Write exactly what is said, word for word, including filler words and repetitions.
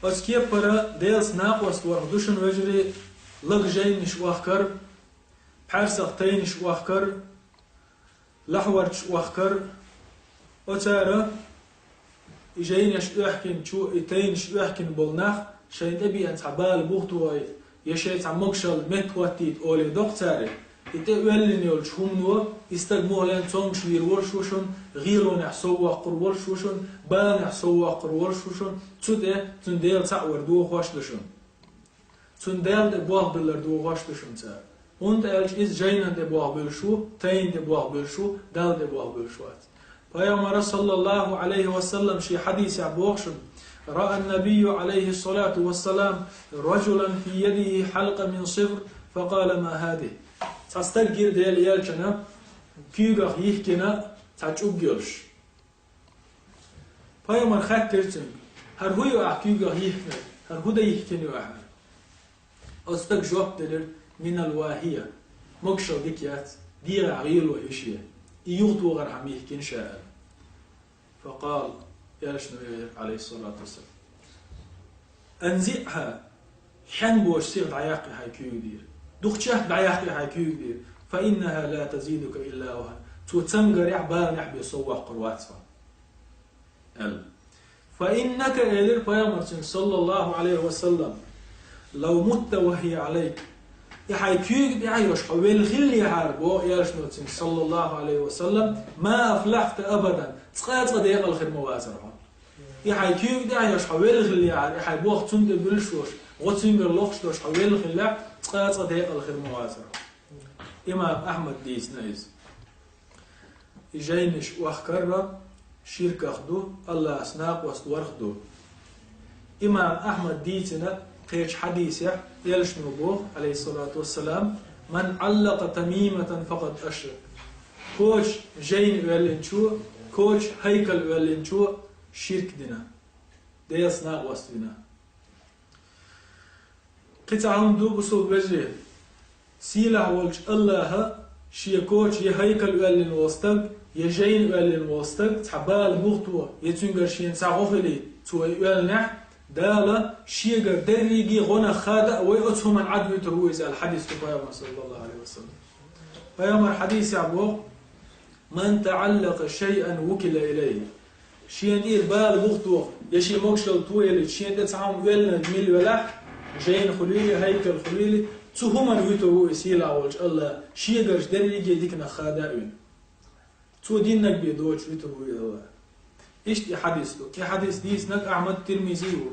Оцу кепара Делаца накъост варх ду шуна, вежарий, лаг жайнаш охкар, пхьарсах тайнаш охкар, лахьварчаш охкар. Оцара и жайнаш оьхкинчу, и тайнаш оьхкина болу нах шайн тӀебеана цхьа бала бух тухой, я шайн цхьа могушалла меттахӀоттийта олий доккху цара. И тӀе оьллина йолчу хӀумано и стаг мухӀлен цомгуш вийр волуш ву шуна, гӀелонехь сов воккхур волуш ву шуна, баланехь сов воккхур волуш ву шуна, цу тӀе цуьнан Дела цхьаъ вар дохош ду шуна. Цуьнан Дала тӀе болх биллар дохош ду шуна цара. ХӀунда аьлча иза жайнан тӀе болх буьллуш ву, тайна тӀе болх буьллуш ву, Далла тӀе болх буьллуш вац. Пайхамара, саллаллаху Ӏалайхи ва саллам, шен хьадисехь боху шуна: «رأى النبي عليه الصلاة والسلام رجلا في يده حلقة من صفر فقال: ما هذه؟» Цхьа стаг гира Делан элчанна куьйгах йихкина цхьа чӀуг йолуш. Пайхамара хаьттира цуьнга: «ХӀара хӀун ю ахь куьйгах йихкинарг? ХӀара хӀун дан йихкина ю ахьа?» Оцу стага жоп делира: «من الواهية». Могушалла дика яц, дегӀехь гӀело ю шен. И юхатохархьама йихкина ша аьлла. فقال, элчано элира, Ӏалайхиссалату вассалам: «أنزعها». Хьенна боцу сиха дӀаяккха хьайн куьйга дийр. Дукхачех дӀаяккха хьайн куьйга дийр. «فإنها لا تزيدك إلا وهنا». Цо цамгарехь, баланехь бен сов воккхур вац хьо, аьлла. «فإنك», элира пайхамара цуьнга, саллаллаху Ӏалайхи ва саллам, «لو مت وهي عليك». И хьайн куьйга тӀехь йолуш хьо велла хиллехьара, боху элчано цуьнга, саллаллаху Ӏалайхи ва саллам, «ما أفلحت أبدا». Цкъа а цкъа декъала хир ма вацара хьо. И хьайн куьйга тӀехь йолуш хьо велла хиллехьара, и хьайн болх цунна тӀе буьллуш волуш, гӀо цуьнгара лохуш долуш хьо велла хиллехь, цкъа а цкъа декъала хир ма вацара хьо. Имам Ахьмада дийцина иза. И жайнаш охкар а ширках ду, Аллахьца накъост варх а ду. Имам Ахьмада дийцина кхечу хьадисехь, элчано боху, Ӏалайхиссалату вассалам: «من علق تميمة فقد أشرك». Коча жайна оьллинчо, коча хӀайкал оьллинчо ширк дина, Делаца накъост вина. Кхин цхьа хӀума ду, бусалба вежарий. Сийлахь волчу Аллаха шен коча я хӀайкал оьллина волу стаг, я жайна оьллина волу стаг цхьа бала бух туху, я цуьнгара шена цхьа гӀо хилийта, цо и оьллинехь, Дала шегара дерриге гӀо нах хада а вой, оцу хӀуманна Ӏад вуьтур ву иза аьлла хьадис ду пайхамара, саллаллаху Ӏалайхи ва саллам. Пайхамара хьадисехь боху: «من تعلق شيئا وكل إليه». Шена тӀера бала бух туху, я шен могушалла тойилча, шена тӀе цхьа хӀума оьллинарг мила велахь, жайна хуьлийла, хӀайкал хуьлийла, цу хӀуманна вуьтур ву и сийлахь волчу Аллах, шегарчу дерриге диканах хада а вина. Цо диннарг бен доцуш вуьтур ву и Аллах. Иштта и хьадис ду. И хьадис дийцинарг Ахьмад, Тирмизи ву.